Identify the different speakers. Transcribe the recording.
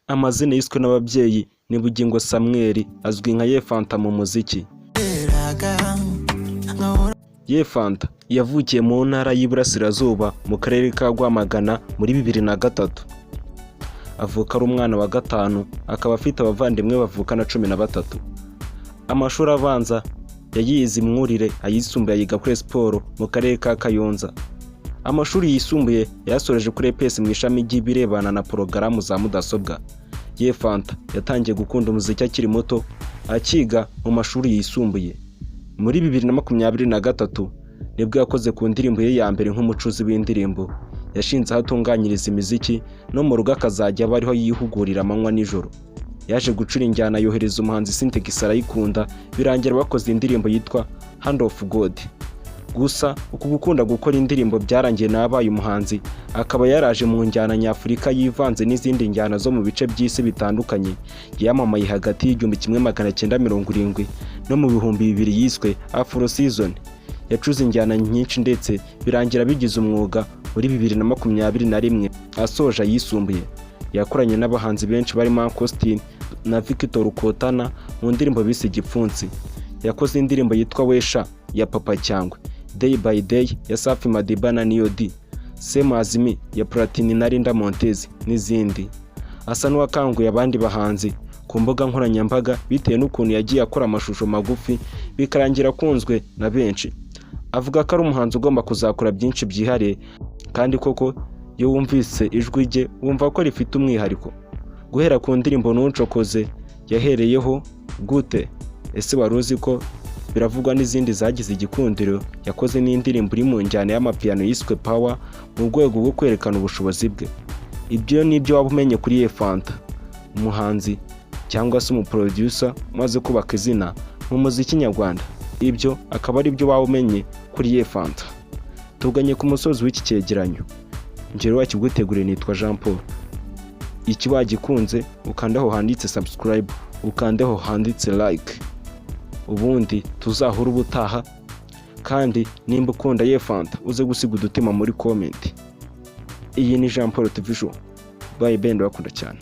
Speaker 1: Amazina yiswe n'ababyeyi ni Bugingo Samuel, azwi nka Yefanta mu muziki. Yefanta yavukiye mu Ntara y'Iburasirazuba, mu Karere ka Rwamagana, muri 2003. Avuka ari umwana wa gatanu, akaba afite abavandimwe bavukana 13. Amashuri abanza yayize i Mwurire, ayisumbuye ayiga kuri Siporo mu Karere ka Kayonza. Amashuri yisumbuye yayasoreje kuri EPS mu ishami ry'ibirebana na porogaramu za mudasobwa. Yefanta yatangiye gukunda umuziki akiri muto, akiga mu mashuri yisumbuye. Muri 2023 nibwo yakoze ku ndirimbo ye ya mbere nk'umucuzi w'indirimbo. Yashinze aho atunganyiriza imiziki, no mu rugo akazajya aba ariho yihugurira amanywa nijoro. Yaje gucura injyana, yohereza umuhanzi Sintex, arayikunda, birangira bakoze indirimbo yitwa Hand of God. Gusa uku gukunda gukora indirimbo byarangiye n'abaye umuhanzi, akaba yaraje mu njyana nyafurika yivanze n'izindi njyana zo mu bice by'isi bitandukanye. Yamamaye hagati y'1970 no mu 2000, yiswe Afro Season. Yacuze injyana nyinshi, ndetse birangira bigize umwuga muri 2021 asoje ayisumbuye. Yakoranye n'abahanzi benshi barimo Uncle na Victor Rukotana mu ndirimbo bise Igipfunsi. Yakoze indirimbo yitwa Wesha ya Papa Cyangwe, Day by Day ya Safi Madiba na Niyo D, Same as Me ya Platini na Linda Montez n'izindi. Asa n'uwakanguye abandi bahanzi ku mbuga nkoranyambaga bitewe n'ukuntu yagiye akora amashusho magufi, bikarangira akunzwe na benshi. Avuga ko ari umuhanzi ugomba kuzakora byinshi byihariye, kandi koko iyo wumvise ijwi rye wumva ko rifite umwihariko. Guhera ku ndirimbo Ntuncokoze yahereyeho, Gute, Ese Wari Uzi Ko, Biravugwa n'izindi zagize igikundiro, yakoze n'indirimbo iri mu njyana y'amapiyano yiswe Power mu rwego rwo kwerekana ubushobozi bwe. Ibyo ni ibyo waba umenye kuri Yefanta, umuhanzi cyangwa se umuproducer umaze kubaka izina mu muziki nyarwanda. Ibyo akaba ari byo waba umenye kuri Yefanta. Tuganye ku musozi w'iki cyegeranyo. Njyewe wakiguteguriye nitwa Jean Paul. Iki wagikunze, ukande aho handitse subscribe, ukande aho handitse like, ubundi tuzahure ubutaha. Kandi nimba ukunda Yefanta, uze gusiga udutima muri comment. Iyi ni Jean Paul TV Show. Bye bye, ndabakunda cyane.